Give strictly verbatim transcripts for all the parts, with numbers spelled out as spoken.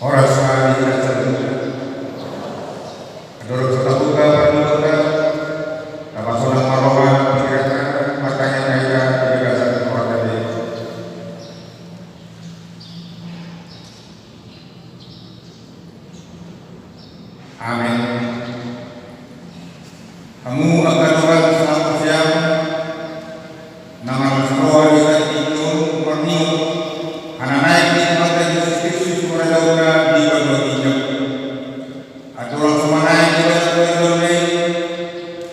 Horas ma di hita saluhutna. Andorang so tabuka parngoluonta, tapasonang ma roha nang pingkiranta, martangiang ma hita di bagasan Tuhanta be. Amen. Hamu angka dongan sahaporseaon, na marlas roha di hita di tingki on, marningol, hanaek ni Tuhanta Jesus Kristus maradophon na di banua ginjang. Andorang so manaek ibana tu harajaon i,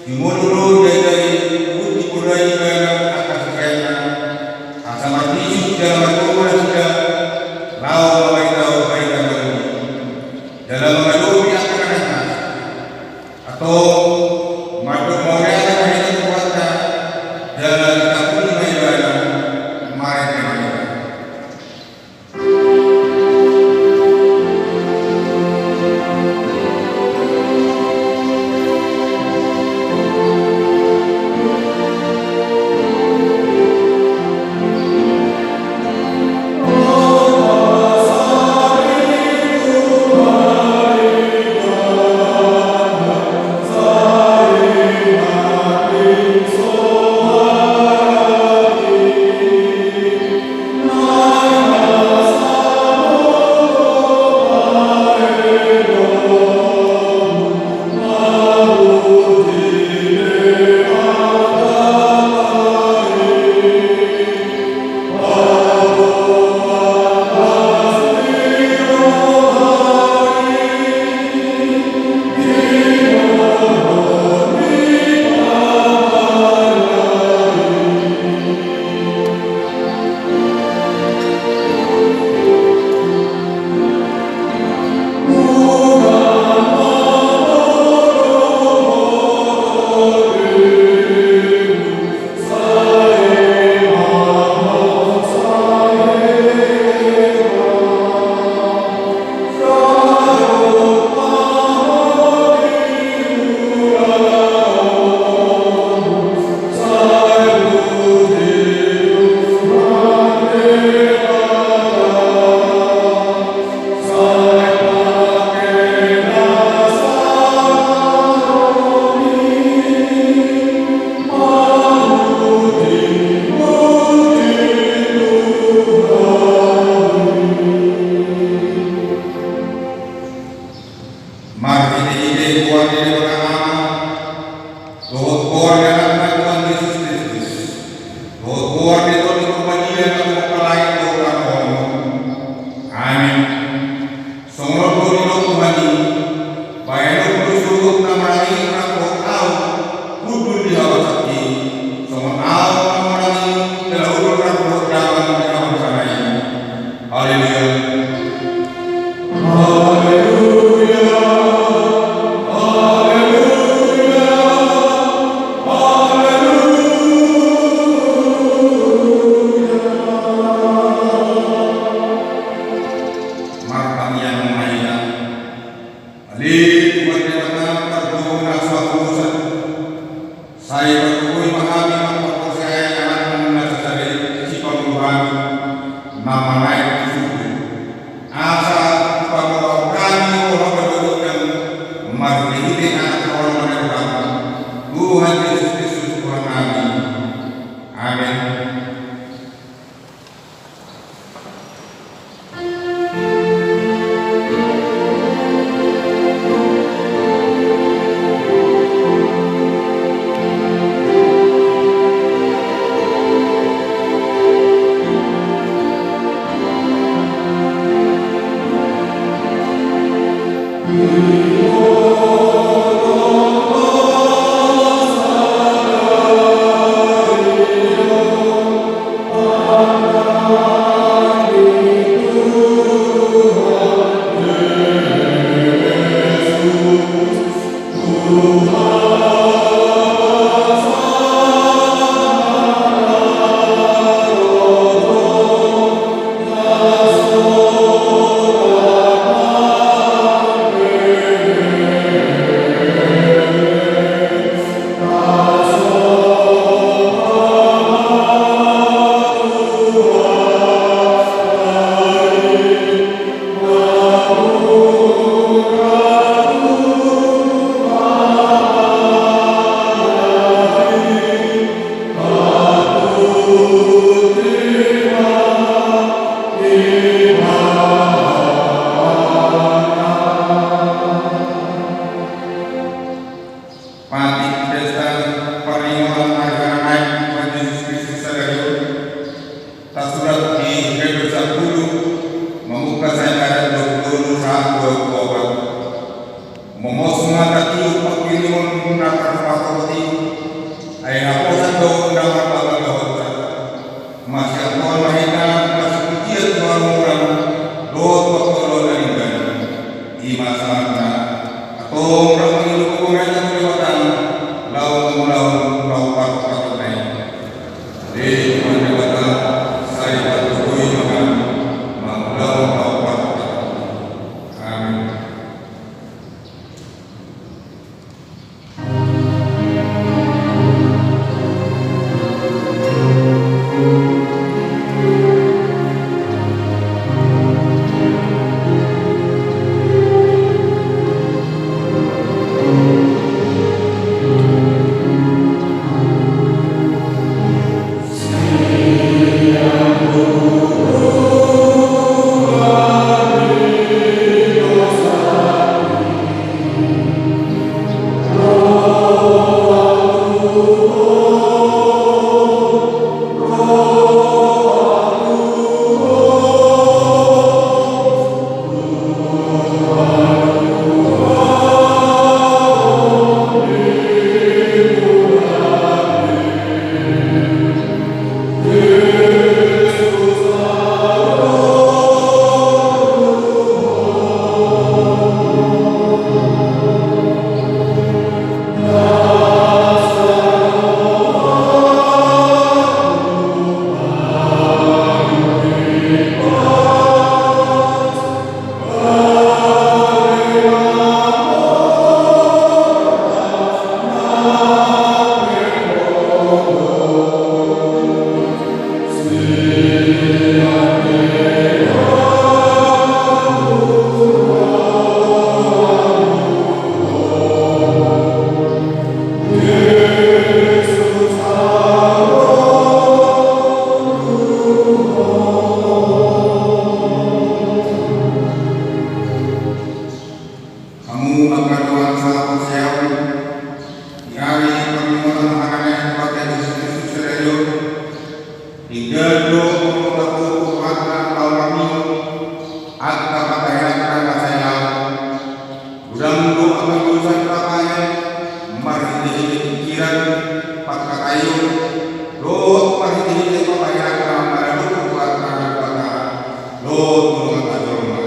jumolo do diajari huhut dipodai ibana angka siseanna, asa marlisuk jala margogo nasida, laho mambahen barita na uli, jala mangadopi angka na naeng mate. Antong, mandok mauliate ma hita tu Tuhanta, jala ditangihon ma ibana, marende ma hita. Marhitehite goar ni Debata Ama, dohot goar ni Anakna Tuhan Jesus Kristus, dohot goar ni Tondi Porbadia na tumompa langit dohot tano on. Amen. Songon on do didok Tuhan i, bahenon do suhut na manang i rap dohot ahu, hundul di habagasonki, songon ahu na manang i, jala hundul rap dohot damang di habagasanna i. Haleluya. Haleluya. Haleluya. Haleluya. Martangiang ma hita. Ale Tuhan Debata, pargogo na so haposan, sai pargogoi ma hami mangkaporseai Anakmu na so sada i, Sipangulo hami, na manaek tu surgo. Asa hupaboa hami roha pargogoi nami marhitehite Anak na hinaholongan ni roham, Tuhan Jesus Kristus Tuhannami. Amen. Angka pangkataion na sai laho. Godang do angka dosa na tabahen marhitehite pingkiran, pangkataion, dohot marhitehite pambahenanta maradophon tu Debata dohot tu dongan na jolma.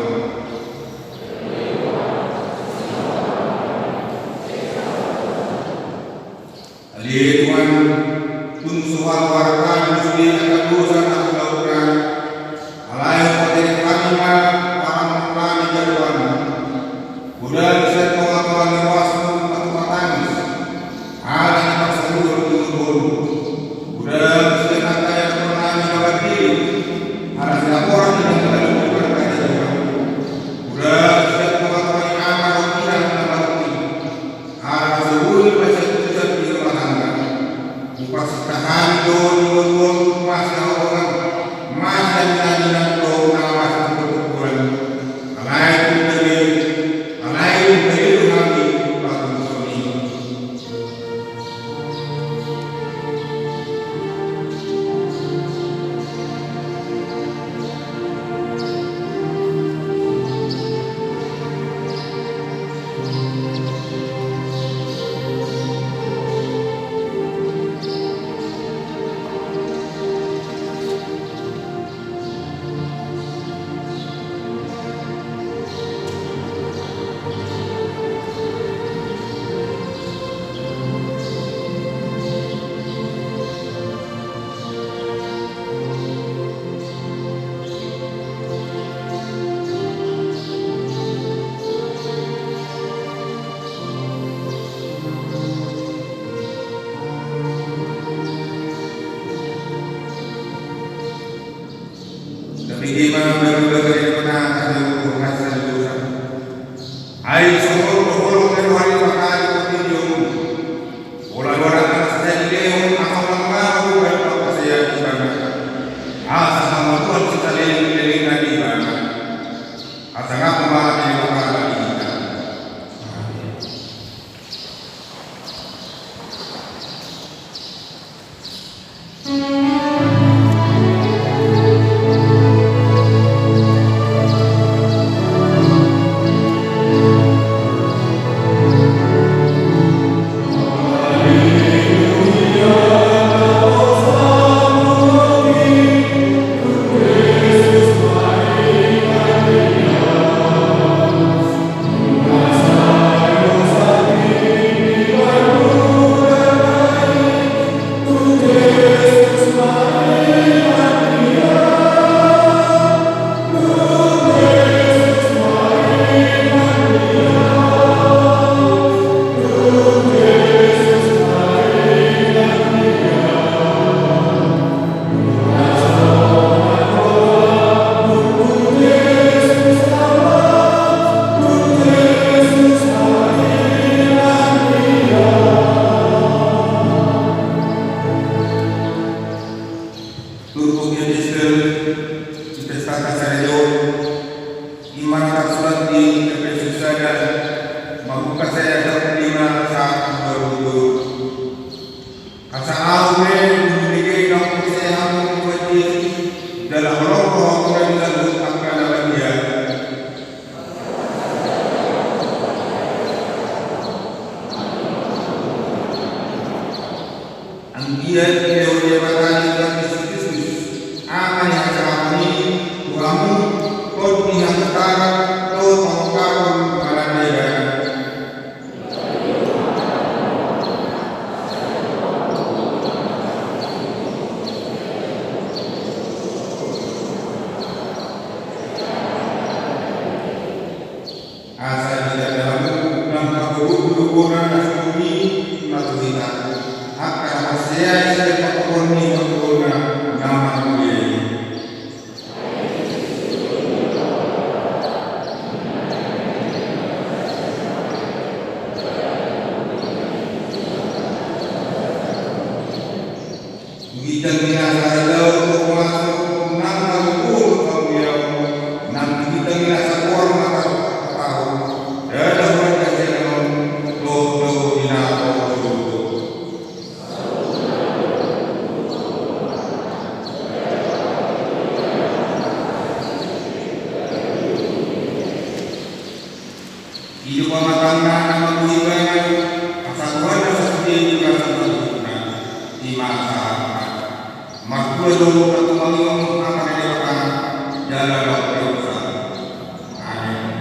Ale Tuhan, tung so hualualuhon hami sude angka dosa na hulahulanami, alai hupatenget hami ma parangotonami jaloonami. Godang sian tongatonga ni rohasmu patupa tangis, ala ni parsaluhon ni luluhonmu. Godang sian angka ianakhonnami na mardirit, ala ni laporan ni na mardirit marhata Tuhan. Godang sian tongatonga ni ama dohot inang na mardirit, ala so boi pasahat-sahat di rumah tangga. Hupasinta hami do di ngolu-ngolu masihaholongan, masihaminaminan dohot na masihaporseaporsean. Alai tung gabe, alai tung gabe do hami patuluson i. Tapi dia mah baru-baru dia pernah ada hubungan sama dosa. Ai sohor dohor ke hari bakal kopi dia. Ola wala na sai dilehon angka na mambaru bani pangkataion ibana. Asa hamagoan sisaleleng ni lelengna di ibana. Asa nga pamala ni ibana. Turpuk ni epistel di Pesta Kasaleon, i ma na tarsurat di Epesus sada, mamungka sian ayat lima sahat tu dua pulu. Asa ahu pe, na mauliate na porsea hamu tu Tuhan Jesus, jala holong rohangku na di saluhut angka na badia. Anggiat dilehon Debata ni Tuhan Jesus Kristus, Ama ni hasangapon i, tu hamu, tondi hagogotan, dohot pangungkapon, manang na ibana. Asa ditanda hamu nang panggogotan na sumurung i ma tu hita, angka na porsea sian panggogotan ni panggogotan na marmulia i. Tu ginjang ni na saridaon do masuk nang na gogo do hamuliaon, nang tu ginjang ni na sagoar ma tarpatahon, ndada huranjang sian on dohot daoh Di pamatangna na manggohi bagas, asa Tuhan na sasintiti na sasintiti, i ma sahatna. Martua do, martua ni on, angka na Debata, jala ro dosa. Amen.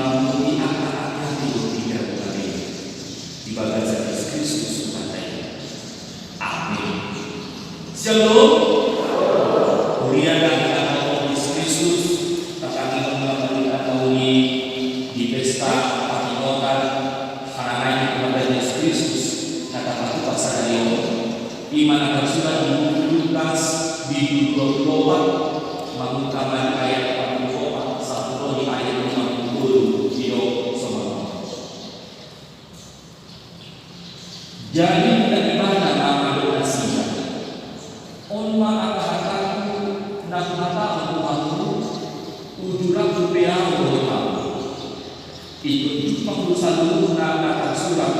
Mangihut angka hata-hata di dalam di bagasan Jesus Kristus Tuhanta i. Amin. Shalom. Huria na hinaholongan Jesus Kristus, tatangihon ma hita na uli di pesta pangidoan harangai ni Tuhanta Jesus Kristus na tapatupa sadari on. I ma na tarsurat di buku Lukas, bindu dua pulu opat, mangungka ma di ayat opat pulu opat sahat tu ayat lima pulu tolu, didok songon on. Jadi nidok ibana ma, mandok nasida: On ma angka hatangku na huhatahon tu hamu, uju rap pe ahu dohot hamu. Ingkon jumpang do saluhutna na tarsurat,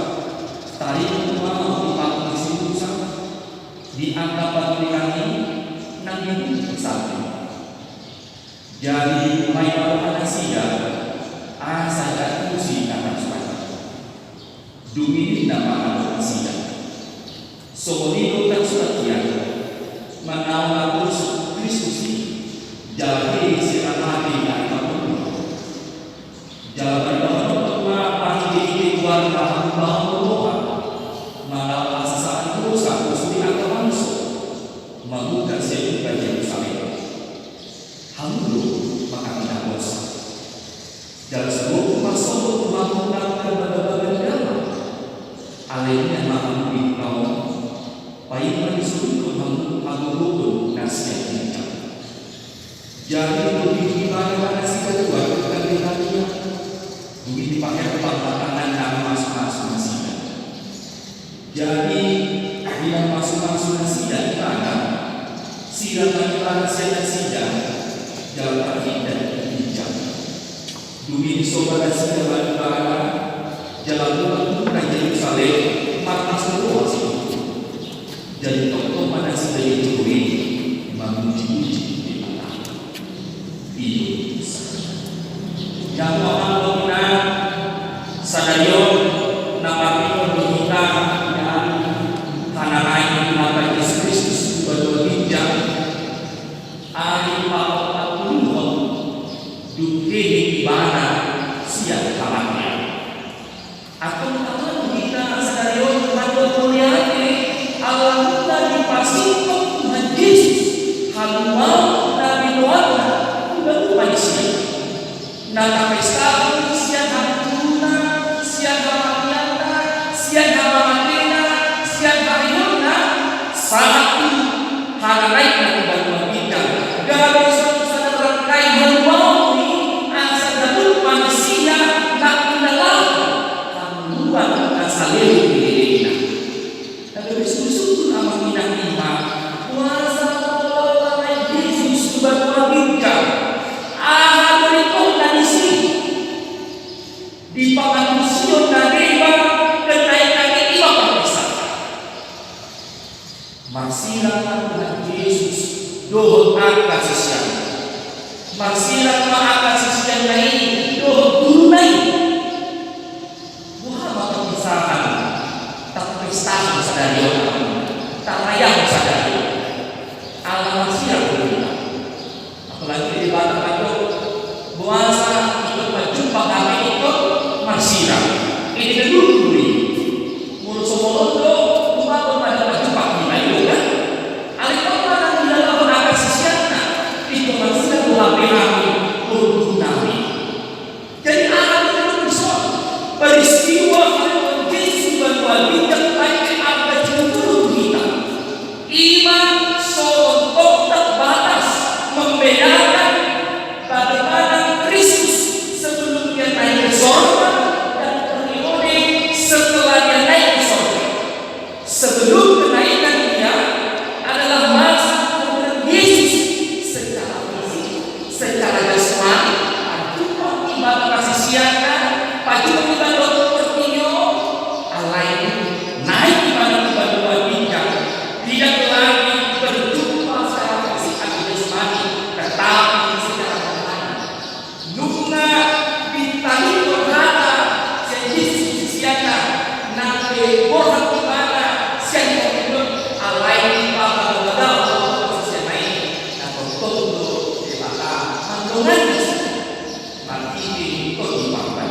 taringot ma on di patung ni si Musa, di angka panurirang i, nang di buku ni Psalmen. Jadi dibuhai ma roha nasida, asa diantusi na tarsurat i. Dung i ninna ma mandok nasida: Songon i do tarsurat hian, manaon na torus Kristus i, jala hehe sian na mate ai mangolu. Jala paribahenon ma pahite-hite goarna hamu bahen roha, manaon na sahat dosa tu sude angka bangso, mamungka sian huta Jerusalem. Hamu do mangkatindahosa. Jala sogot ma sogot tu hamu angka bagabaga ni damang. Alai nian ma hamu di huta on, paima disoluhon hamu hagoluhon na sian ginjang. Jadi dipilih ibana ma nasida tu angka hatiha. Dung i dipaherpang ma tanganna mamasu-masu nasida. Jadi di na mamasu-masu nasida ibana, sirang ma ibana sian nasida, jala tarpinda di ginjang. Dung i disomba nasida ma ibana, jala mulak tu huta Jerusalem, marlas ni roha sidung. Jadi tongtong ma nasida di toru i mamuji-muji Debata. Iyo. Jabu amang dohot inang, sadari on na marnidok do hita di ari harangai ni Tuhanta Jesus Kristus tu banua ginjang, ari paopat pulu on dung hehe ibana sian hamatean. Antong tangihon hita sadari on mandok mauliate, ala hita dipasingkop Tuhan Jesus, haluaon na binoanna tu banua ni si. Na tapestahon sian habujuonna, sian hamateanna, sian hamamatena, sian harehonna, sahat tu harangaina tu banua ginjang. Gabe songon sada rangkaian haluaon i, asa ganup manusia na pinalahon hangoluan na saleleng ni lelengna. Na gabe sungkun-sungkun amang inang i ma, boasa pola diharangai Jesus tu banua ginjang? Aha do ringkotna disi? Di pangantusion na deba, dan naeng-naeng i ma parpisaan. Marsirang ma Tuhan Jesus dohot angka siseanna. Marsirang ma angka siseanna i dohot guruna i. Boha ma parpisaan? Tapestahon sadari on, tarayahon sadari on. Ala marsirang do hita. Apalagi di Batak do, boasa ingkon manjumpa hami ingkon marsirang. Ini na dulu dulu i. Molo songon on do, boha ma na manjumpa hami, i do kan? Alai on ma na nilalaon angka siseanna, ingkon marsirang do hape hami, molo dulu nami. Jadi aha do na dison? Peristiwa haluaon Jesus tu banua ginjang, baen angka simbol tu hita. I ma songon tongkat batas membedakan bagaimana Kristus sebelum Dia naik ke sorga dan periode setelah Dia naik ke sorga. Sebelum kenaikan Dia adalah masa kemuliaan Yesus secara fisik, secara jasmani, tarjumpa ibana siseanna, tarjumpa ibana dohot portibi on, alai naik ibana tu banua ginjang, tidak lagi berjumpa secara fisik atau jasmani, tetapi secara rohani. Nunga ditalingkon hata sian Jesus tu siseanna, nang pe borhat ibana sian portibi on, alai dipabagabagahon siseanna i, na tongtong do Debata mandongani. Marhite Tondi Parta.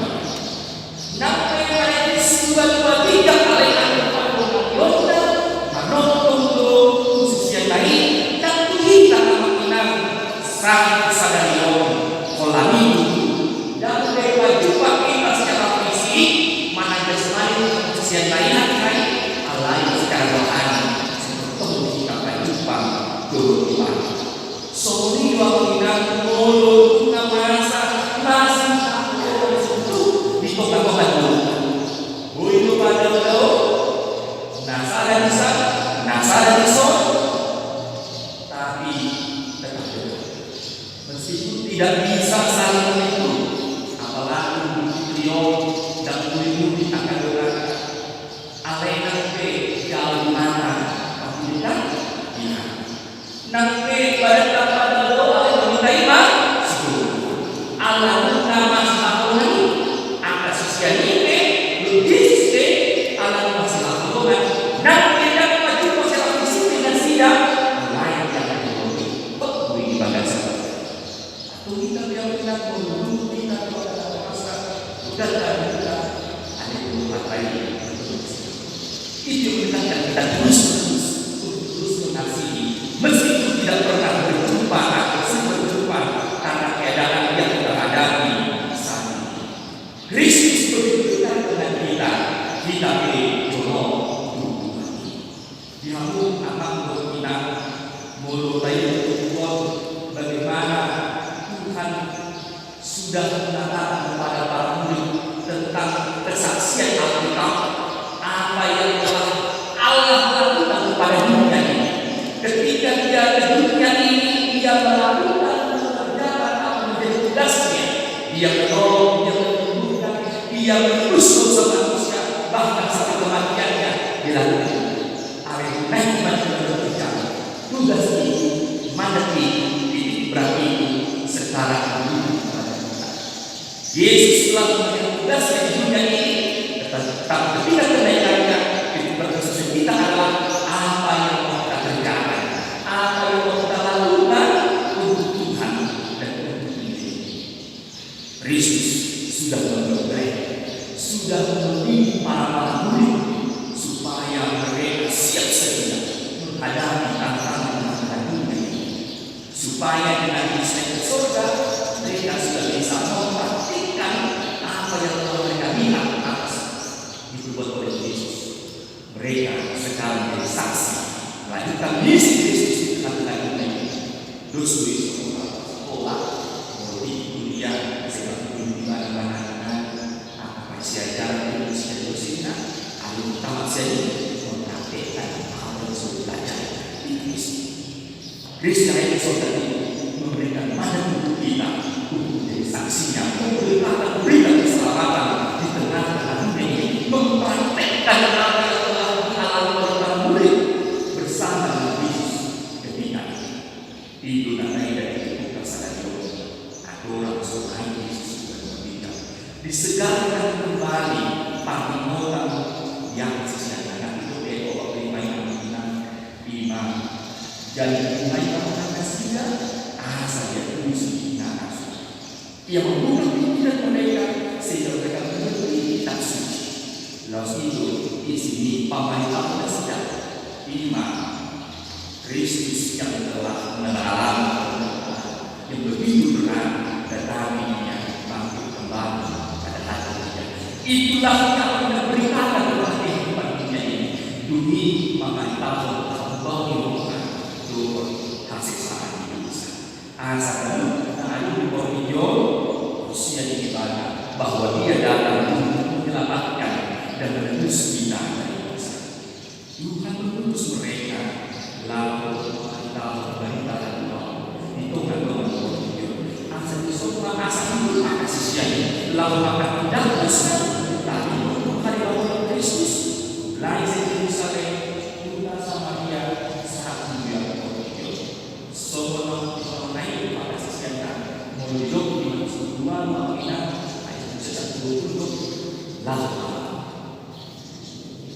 Muli-muli angka dongan, alai nang pe gaol mata pamilihan. Nang pe badan tapa dolo alai manghitai ma sidung. Ala nunga masihaholongan i, angka sisean i pe, Jesus pe, ala nunga masihaholongan. Nang pe ndang pajumpa sian lapisan i nasida, alai angka dongan i, pekku i di bagasan. Tung hita pe amang inang, molo dung hita tu angka na masa, udah tadi kita ada yang menghargai. Itu yang mengingatkan kita terus-menerus untuk terus mengasihi, meskipun tidak pernah berjumpa langsung, berjumpa karena keadaan yang kita hadapi saat ini. Kristus begitu dekat dengan kita, kita pilih tolong untuk mati. Di hamu amang dohot inang, molo taida tu buku on bagaimana Tuhan sudah mengatakan kepada para murid tentang kesaksian Alkitab, apa yang telah Allah lakukan kepada dunia ini. Ketika Dia ke dunia ini, Dia melakukan, mengerjakan apa menjadi tugasnya. Dia menolong, Dia menyembuhkan, Dia menebus dosa manusia, bahkan sampai kematiannya dilakukan. Alai naeng ma hita berpikir, tugas itu, mandat itu, titik berat itu sekarang hidup kepada kita. Yesus telah memberikan tugas di dunia ini, tetap, tetap ketika kenaikannya, titik berat kita adalah apa yang mau kita kerjakan, apa yang mau kita lakukan untuk Tuhan dan untuk dunia ini. Kristus sudah menggerai, sudah membimbing para-para murid supaya mereka siap sedia menghadapi tantangan-tantangan dunia ini. Supaya dengan bisa ke surga, mereka sudah bisa mempraktikkan apa yang telah mereka lihat di atas, diperbuat oleh Yesus. Mereka sekarang menjadi saksi melanjutkan misi Kristus di tengah-tengah dunia ini. Dos do i songon sakola, molo di kuliah, S M A, di mana-mana, angka siajaran di siajaran, alai tamat sian i, mempraktekkan apa yang sudah belajar di Kristus. Kristus yang itu saudara memberikan mandat untuk kita untuk menjadi saksinya, memberitakan berita keselamatan di tengah-tengah dunia ini, mempraktekkan apa yang telah dialami oleh para murid bersama dengan Yesus ketika itu. Itu namanya dari kita sadari on. Aturan selain Yesus sudah bertindak, disegarkan kembali panghinotan yang sesederhana itu. Dia bawa lima yang menang, lima. Jadi mulai melakukan kasihan, asa dia puji na asuh. Ia membuka pikiran mereka sehingga mereka mengerti kitab suci. Laos itu isi ni pamarentahon nasida. Ima Kristus yang telah mengalami penderitaan yang begitu berat, tetapi Ia bangkit kembali pada hari ketiga. Itulah yang kita beritakan kepada kehidupan dunia ini. Demi pamarentahon, bahwa Tuhan turun hasil saat di dosa. Asa ganup na adong di portibi on, percaya di Ibana, bahwa Ia datang untuk menyelamatkan dan menebus kita dari dosa. Tuhan mengutus mereka laho memberitakan berita na baik di tonga-tonga ni portibi on. Asa dison ma asa hidup angka sisean i, laho manghatindanghon Tuhan, tadi Tuhan di laut Kristus, mulai sian Jerusalem, huta Samaria, sahat tu ujung portibi on. Songon na hupangkatahon i tu angka siseanna, molo didok di Markus dua, dua puluh enam, ayat satu sampai dua puluh, lalu.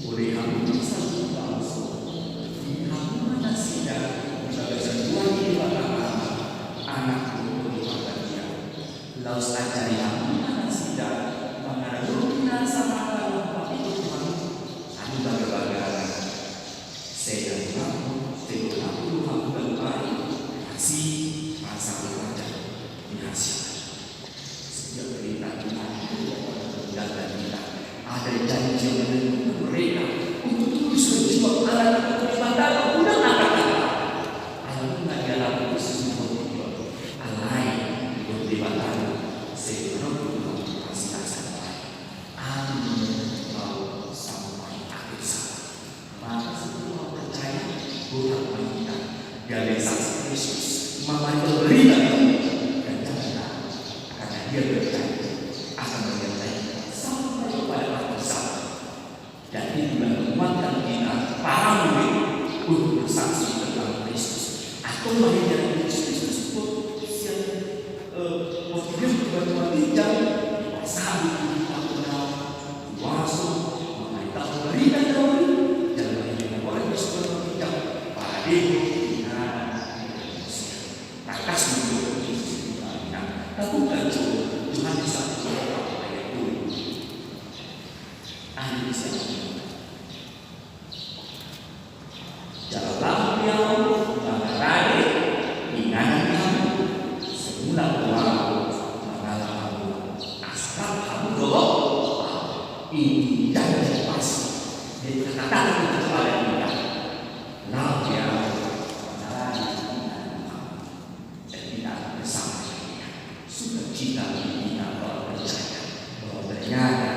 Oleh hamu na saluhut, di hamu ma nasida di bagasan goar ni Debata Ama, Anak dohot Parbadia. Laos ajari hamu ma nasida mangaradoti nasa mangalo, patikoti hamu, anu bagabagana. Sai na tulang, sai na tulang, hamu ganup ari, asi, asa berada di asi. Setiap perintah Tuhan itu dapat menegakkan kita. Ada janji yang menentukan mereka untuk terus berjuang ala nunga Debata, guna angka hita. Ala nunga dialami Kristus di portibi on, alai di portibi on Debata, sai na tulang, asi, asa berada. Amin. Sampai akhir zaman. Maka setiap orang percaya, buat apa kita? Dia ada saksi Kristus, maka itu berikan. Dan jangan takut, karena Dia berjanji akan menyertai kita sampai Menguatkan kita para murid untuk bersaksi tentang Kristus. Atau menjadi Kristus buat siang, eh, waktu dia berbuat jam, pasal itu apa kenal, puasa, mengaitkan berita jauh, jangan menjadi orang yang sudah berbicara pada dia, kita, kita, kita. Takkas menurut Yesus itu kami. Nah, tapi bukan cuma Tuhan bisa menjawab apa yang dulu. Ahli bisa. Jalan lampu yang mengarani inganan kamu. Semula uang mengalah kamu. Asal kamu doho. Ini janji pasti. Dia katakan itu kepada kita. Lampu yang mengarani inganan kamu. Dan kita akan bersama dengan Dia. Sukacita bagi kita bahwa percaya bahwa ternyata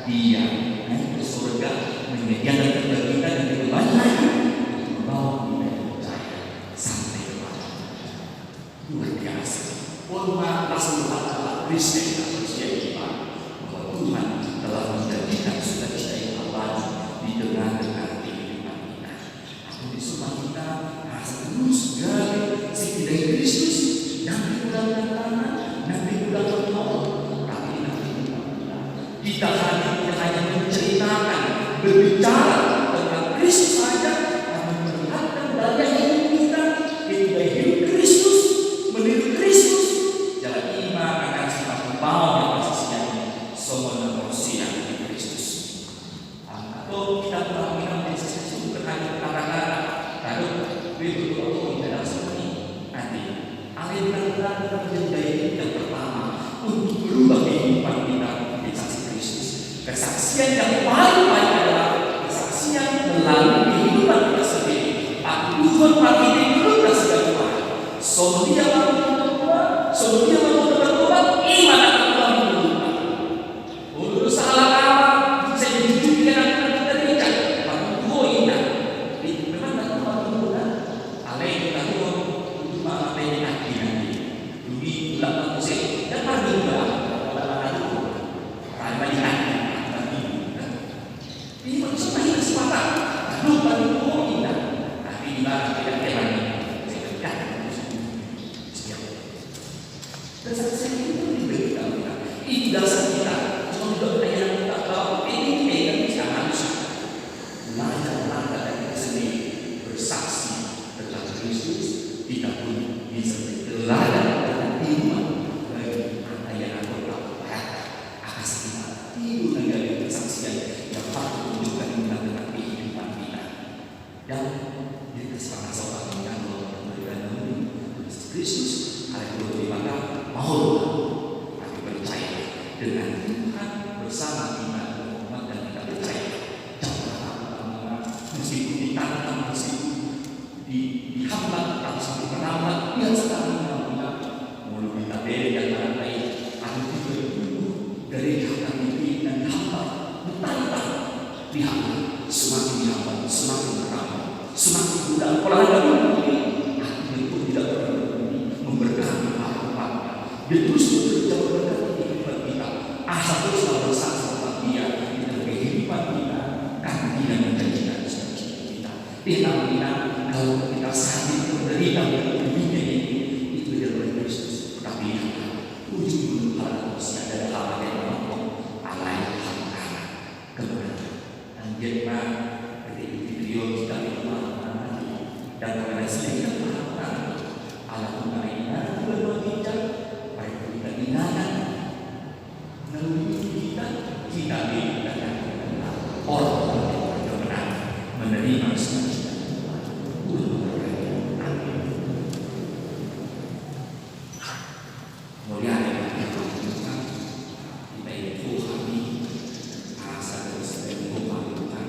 Dia naik ke surga, menyediakan tempat kita dan dia kembali lagi untuk membawa kita yang percaya sampai kepada Dia. Luar biasa. Forma langsung berkata Kristen, percaya kita bahwa Tuhan telah menjadikan sukacita yang abadi di tengah-tengah kehidupan kita. Aku di semua kita asa terus gabe sipidai Kristus, nang di bulan pertama, nang di bulan pertama, tapi nang di bulan pertama. Kita hadir hanya menceritakan, berbicara tentang Kristus saja, namun melihatkan daya hidup kita, ketika hidup Kristus, meniru Kristus, jalan iman akan sifat membawa dan kasih sayang, songon na marsian di Kristus. Atau kita pulang minum di sisi sumber hanya kata-kata. Lalu, beri berdoa pun dalam seperti nanti. Amin. Benar-benar menjadi yang pertama untuk berubah kehidupan kita menjadi saksi Kristus. Kesaksian yang paling baik adalah kesaksian melalui kehidupan kita sendiri. Aku Tuhan pagi ini belum kasih Tuhan. Sombong dia mau bertobat, sombong dia mau bertobat, iman akan Tuhan berubah. Olo do sahalak ama, sai dijujur dia nang na tarida, martuho inna. Di, memang na tuho martuho na, alai di na tuho, itu ma mate di hati nanti. Jadi, ulang na muse, dan martuho lah, ulang na tuho. Rama di hati, martuho. Ini maksudnya ini kesempatan. Lupa martuho inna. Tapi di mana kita kira ini? Saya katakan, setiap Kesaksian itu diberi kita. Itu dasar kita. Contoh yang kita bawa ini, ini bisa harus belajar, belajar dari kita sendiri. Bersaksi tentang Kristus, kita pun bisa menjadi teladan dan iman bagi angka yang anggota. Akan kita tiru menjadi kesaksian yang patut menunjukkan di tengah-tengah kehidupan kita. Dan di atas pangasokan yang memberikan dahulu Kristus, alai dulu di mata mau tapi percaya dengan Tuhan bersama kita, umat dan kita percaya. Jangan takut, meskipun ditantang, meskipun di, dihambat, tapi sampai merambat, dia sekarang mau bilang, mau lebih tak beda dan lain-lain. Ada juga dulu dari jahat itu dan dihambat, ditantang. Lihatlah, semakin nyaman, semakin ramai, semakin mudah. Kalau ada pun ini, hatinya pun tidak pernah berhenti memberkati para umatnya. Dia terus bekerja memberkati kehidupan kita. Asa terus bersaksi tentang Dia di dalam kehidupan kita, karena Dia menjanjikan sukacita kita. Dia tahu kita, kalau kita sakit, menderita, menderita di dunia ini, itu adalah Kristus. Tapi lihatlah, ujung-ujung hal itu masih ada hal yang menolong, alai hal kemenangan. Anggiat ma ketika di video kita itu maaf, dan mengenai sedikit maaf, ala Tuhan ini, Tuhan berbicara, baik kita ingatkan, melalui kita, kita di orang yang menang, menerima sukacita Tuhan. Amin. Muliakan Tuhan, kita ini Tuhan ini, asa dari sedang Tuhan, Tuhan.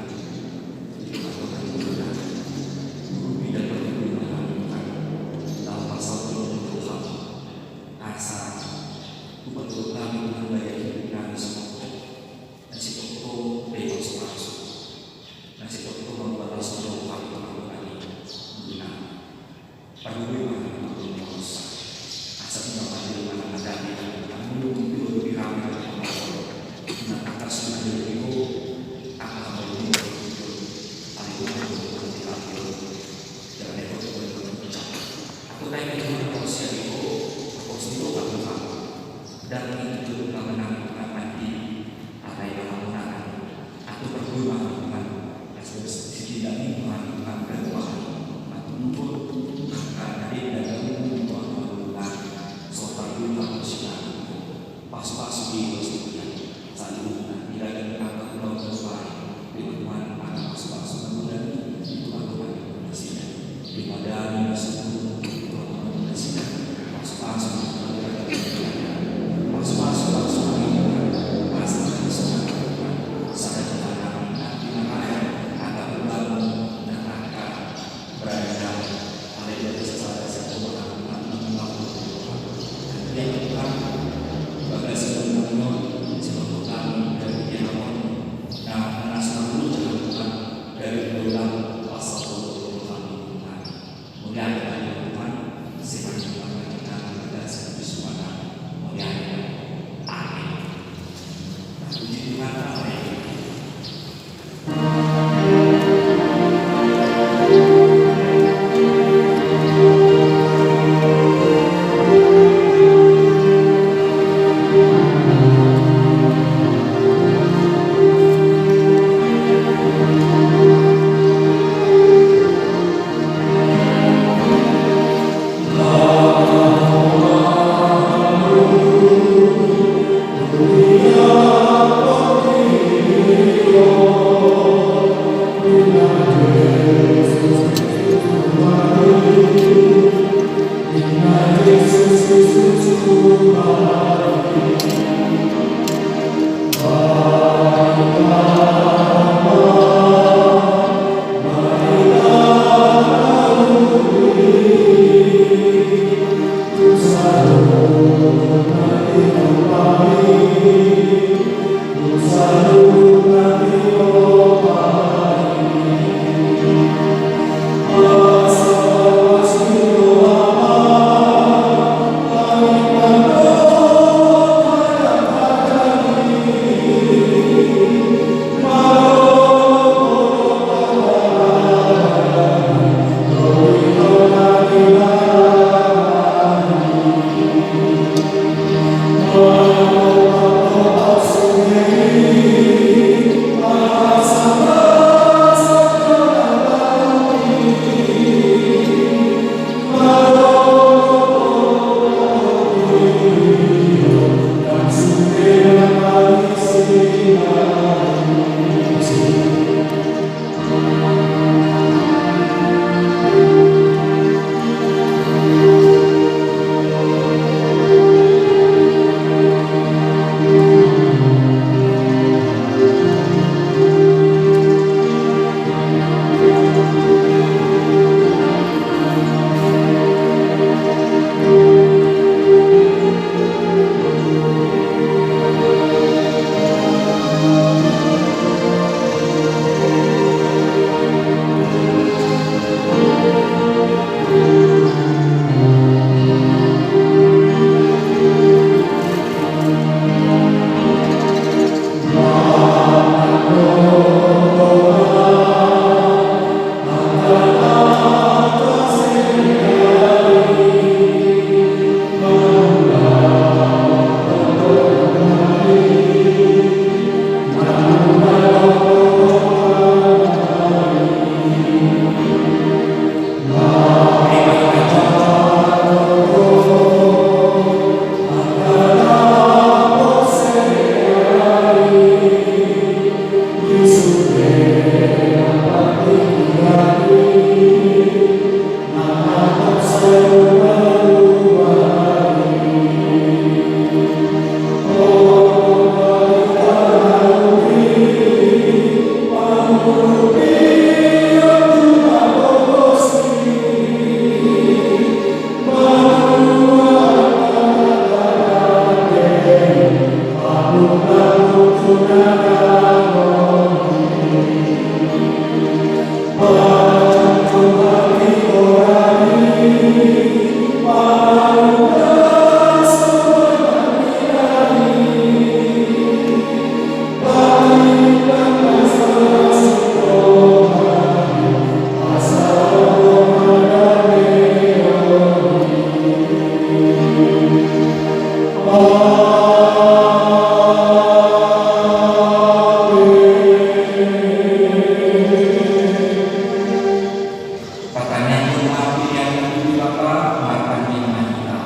Patangianghon ma pelean ni Debata, martangiang ma hita.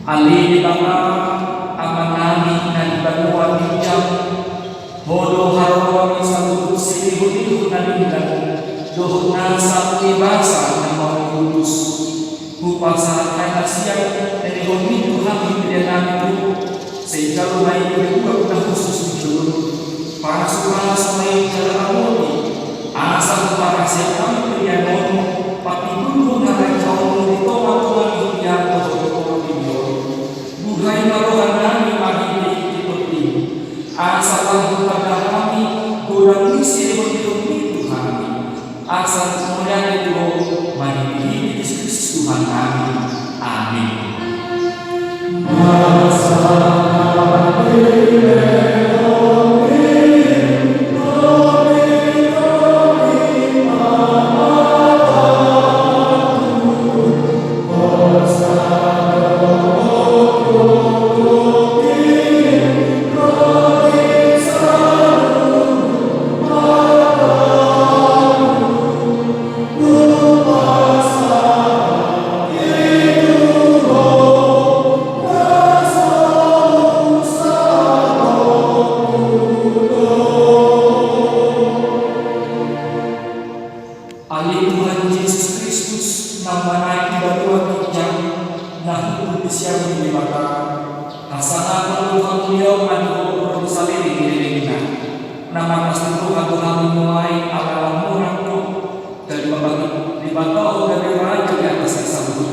Ale Debata, Amanami na di banua ginjang, Ho do haroroan ni saluhut silehon-lehon na denggan, dohot nasa pebebasa na mamutus. Hupasahat hami sian na nilehonmi tu hami peleannami on, sai jalo ma i gabe uap na hushus di jolom. Pasupasu ma i jala ramoti, asa huparhaseang hami pelean on, patimbulhon harajaonmu di tonga-tonga ni huriam dohot di portibi on. Buhai ma rohanami marhite-hite tondim, asa lam hupasahat hami godang ni silehon-lehonmi tu hami. Asa mauliate tu Ho marhite-hite Jesus Kristus Tuhannami. Amin. Ale Tuhan Jesus Kristus, na manaek di banua ginjang, na hundul di siamun ni Debata, hasangapon dohot hamuliaon ma di Ho ro di saleleng ni lelengna. Na marlas ni roha do hami nuaeng ala lam monang Ho, jala dipabangkit Debata Ho gabe Raja di atas ni saluhut.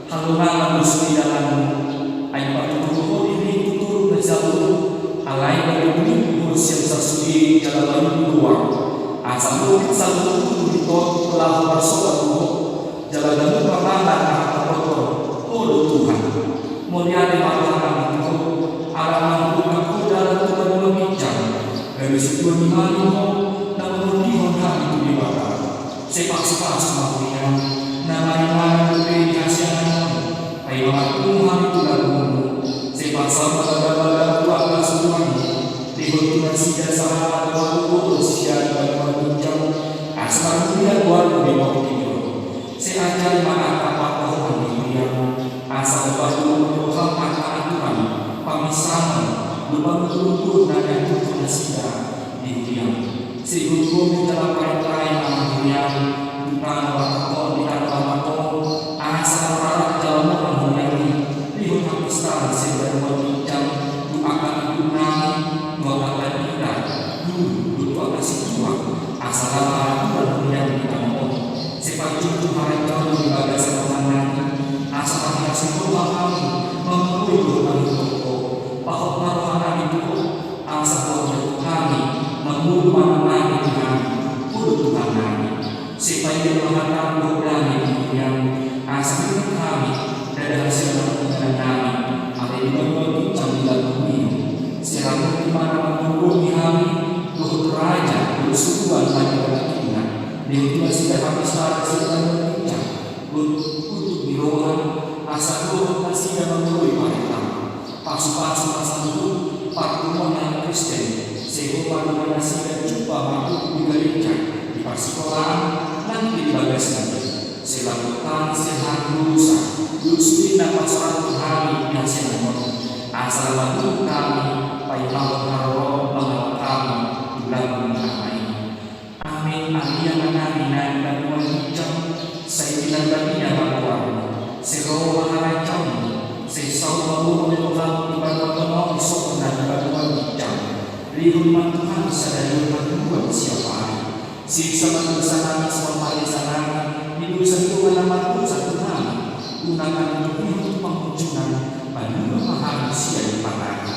Halongangan do sude dalanmu, ai patuduhon Ho diringku turun na jabun, alai gabe ringku Ho sian sasude jala baru goar. Asa mungkin saluhut tubu di Ho laho marsogot tu Ho, jala ganup mangan aha patortor Ho do Tuhan. Mauliate ma rohanami tu Ho, ala naung hubuka Ho dalan tu banua ginjang, gabe situan ni hami Ho, na mangondihon hami tu Debata. Sai pasupasu ma huriam, na maringanan dope di hasiangan on, paima marpungu hami tu lambungmu. Sai pasaut ma bagabaga tu angka sumurangmu, lehon tu nasida sahat na gabe ulos sian banua ginjang, asa marmulia goarmu di portibi on. Sai ajari ma angka pangkohotan ni huriam, asa paboa do roham angka aturan, paminsangan, dohot panguturan na niaturhon nasida di huriam. Sai gomi-gomi jala paremparengan ma huriam, di tano Batak on, di tano Batak on, asa rarap jala monang huriam i, lehon hapistaran sian banua ginjang, tu angka ipunnami, tu angka pandita, guru, dohot tu angka sintua, asa lam maraturan huriam di tano on. Sai pajumpang harajaonmu di bagasan rohanami, asa marhite rohanami, mangoloi dohot mangihuthon Ho, pahot ma rohanami tu Ho, asa Ho ma tu hami, mangolu manang mate di hami, Ho do Tuhannami. Sai paida ma hatam dohot dame di huriam, asa ringan hami, ndada hasiangan dohot inganannami, alai di banua ginjang di lambungmi on. Sai ramoti ma na manggomgomi hami, dohot raja, dohot suruan na di bagasan na. Lehon tu nasida hapistaran sian banua ginjang, dohot utuk ni roha, asa dohot nasida mangoloi parentam. Pasupasu ma saluhut parpunguan na Kristen, sai Ho ma dongan nasida jumpa martutur di gareja, di parsikolaan, nang pe di bagas nami. Sai lam tangis sian hami dosa, dohot sude na pasahathon hami di hasiangan on. Asa lam mabuhut hami, paimahon haroro mangawat hami, tu lambung ni Ama i. Amen. Ale Amanami na di banua ginjang, sai pinarbadia ma goarmu, sai ro ma harajaonmu, sai saut ma gogo ni roham di banua tonga on songon na di banua ginjang. Lehon ma tu hami sadari on hangoluan siapari. Siksa ma dosanami songon panesanami di dosa ni dongan na mardosa tu hami. Unang hamu togihon tu pangunjunan, paluahon ma hami sian pangago.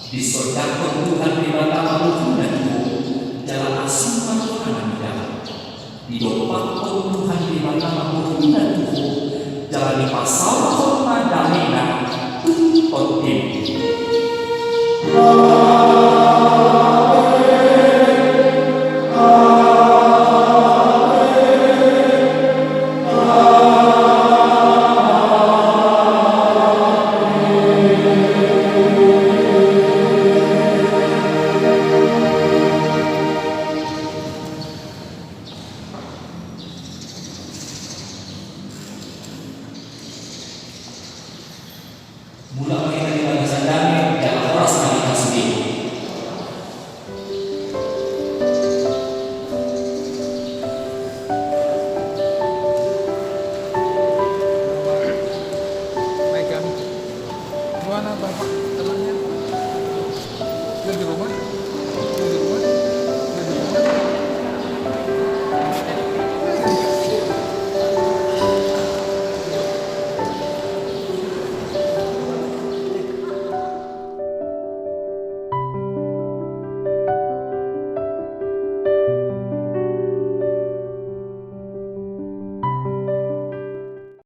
Disondangkon Tuhan Debata ma bohuna tu ho, jala asing ma rohana mida. Didompakkon Tuhan Debata ma bohuna tu ho, jala dipasaorhon ma damena tu tondinmu. Mulak